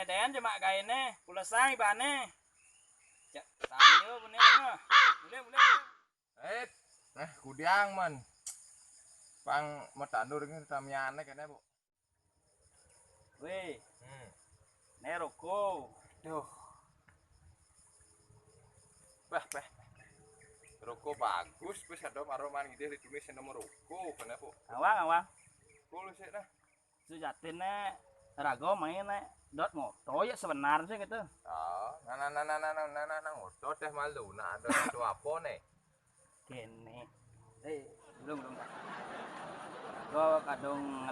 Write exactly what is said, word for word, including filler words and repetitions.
Dén cuma gaéné, pulesang ibané. Cék, tanyo bener mah. Mulih, mulih, mulih. Eh, eh, kudiang, man. Pang matandur ini tamiané kéné, Bu. Wéh. Hmm. Né roko. Duh. Bah, bah. Roko bagus, wis ada aroman ide di dunia sing nomor roko, kenapa? Awang, awang. Roko lu sih nah. Sujatiné rago main né dot moto ya sebenarnya gitu. Oh, nah, nah, nah, nah, nah, nah, nah, nah, nah, moto deh malu. Nah, ada satu apa nih? Kéné. Eh, belum, belum. Gua kadung